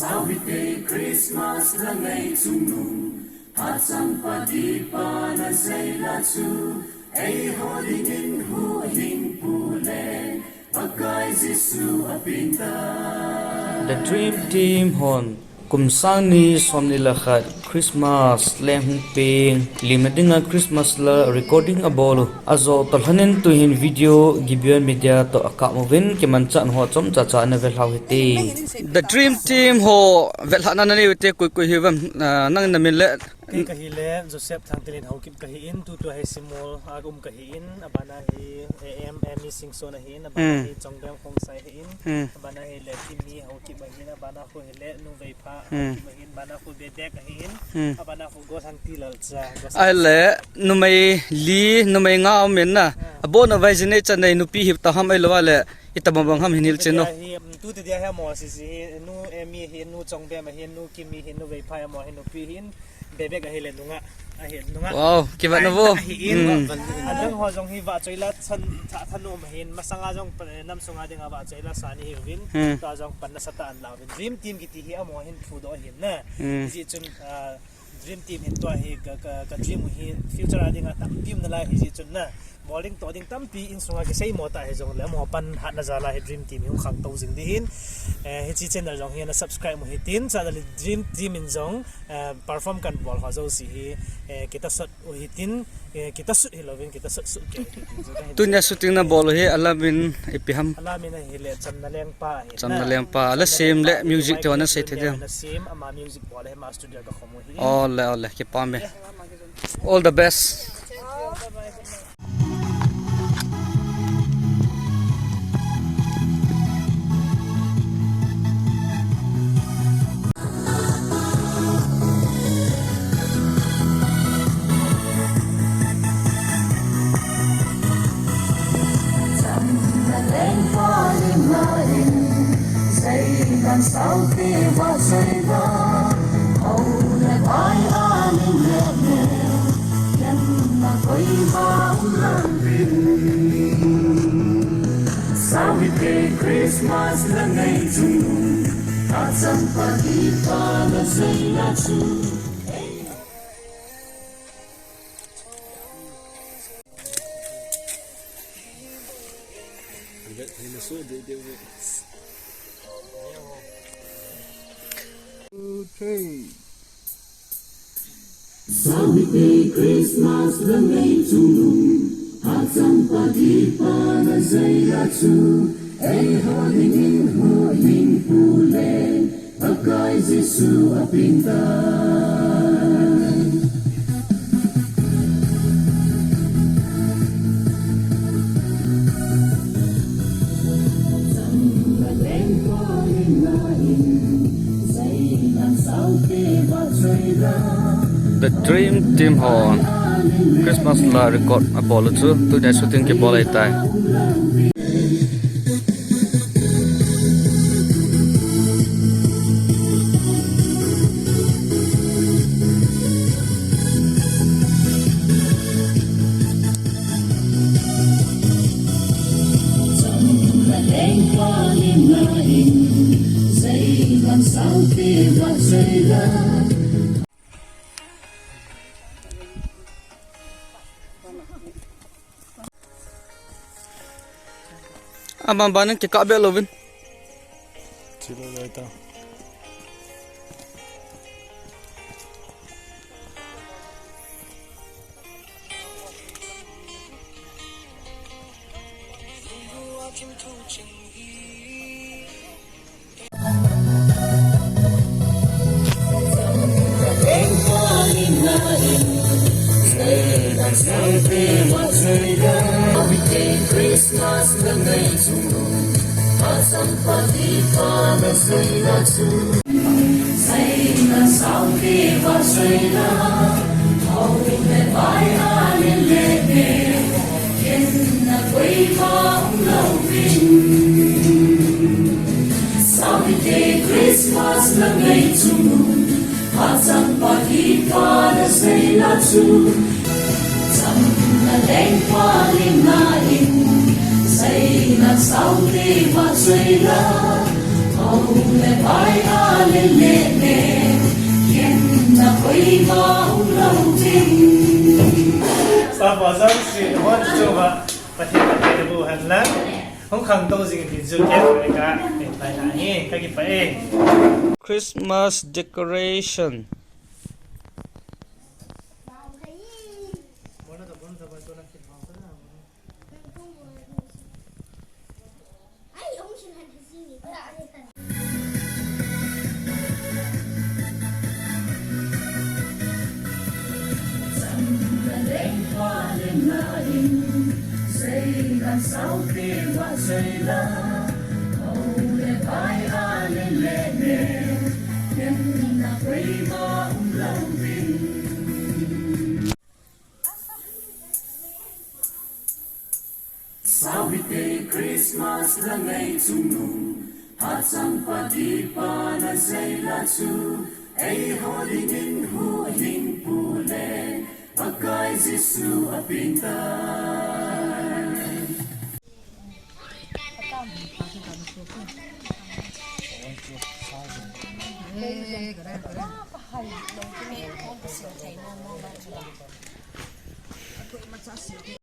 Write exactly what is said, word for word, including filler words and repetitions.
Sauvite Christmas la ngei chungnung, hachang padipa na zeila chu, eiho dingin huhhing pule, Pakai Jesu apinta. The Dream Team hon kum sang ni som ni le khat Christmas leng hung peng, lim na dinga Christmas la recording abol u. Ajo toh lhonin tuhin video Gibeon Media toh akap uvin, kimanchah ho chomcha cha ana ve lhau hite. The Dream Team ho velhahna nanei uvite, koi koi hiuvem, ah, nang na min le? Kei kahi le Joseph Thangtinlen Haokip kahi in, tutua hi Simol a um kahi in, abana hi A M Amy Singson ahi in, abana Hmm. hi Chongbem Khongsai ahi in, Hmm. abana hi le Kimi Haokip ahi in, abana khu hi le Nu Veipha Hmm. Haokip ahi in, abana khu Bebek ahi in, Hmm. abana khu Gosangti Lalcha, Gosangti Ahile, numei li, numei nga um in na. Ah. Abona vai jin nei chan nei nupi hi ta ham ahilou le, itobang bang ham hin hil chin no. Tuti dia hi, mm, tuti dia hi mo si si hi, Nu Amy hi, Nu Chongbem ahi, Nu Kimi hi, Nu Veipha mo hi, nupi hi, Bebek ahi le nungah, ahi nungah. Wow, kivat na vo. Ahi in. Hmm. Adang ho jong hi vahchoi la chan tha thanom ahin, masanga jong pa, nam sunga dinga vahchoi la sa ni hiuvin. Hmm. Tua jong pan nasatah a ana la uvin. Dream Team kiti hi amo hin thudoh ahin na. Hmm. Hijeh chun, ah, Dream Team hin tua hi ka, ka, ka dream u hi future a dinga tampi um nalai hijeh chun na. Bol ding toh ding tampi insunga kisei mo ta hijongle, amo pan hatna jal a hi Dream Team hi hung khangtou jing ding ahin. Eh, hiche channel jong hi na subscribe u hitin, chule Dream Team in jong, eh, perform kan bol ho jouse hi, eh, kitasot u hitin, eh, kitasut hilouvin, kitasut sut kei u hitin. Tunia shooting na bol u hi, alam in ipi ham? Alam in ahile, Chamna Lengpa ahi na. Chamna Lengpa, ala sem le music te ana sei thei diam? Ana sem, ama music bol ahi, ama studio ka khom u hi. Ole, ole, kipa me. All the best. Sauvite Christmas la ngei chungnung, hachang padipa na zeila chu. Two, three. Sauvite Christmas la ngei chungnung, hachang padipa na zeila chu, eiho dingin huhhing pule, Pakai Jesu apinta. The Dream Team hon Christmas la record abol u chu, tunia shooting kibol ahitai. Aban ban in kikah be louvin. Chilo lai ta. Sauvite Christmas la ngei chungnung, hachang padipa na zeila chu, Chamna Lengpa limna in, zeila saute vahchoila. Sapa Johnson, hon chuva, Pathen Pathen bu han la. Hung khang to jing ti chu ke ka, ka, ka, ka, ka, ka, ka, ka, Christmas decoration. Sauhite Christmas la ngei chungnung, hachang pati pa na sei la chu, eiho dingin huhhingpu le, Pakai Jesu a pin tai.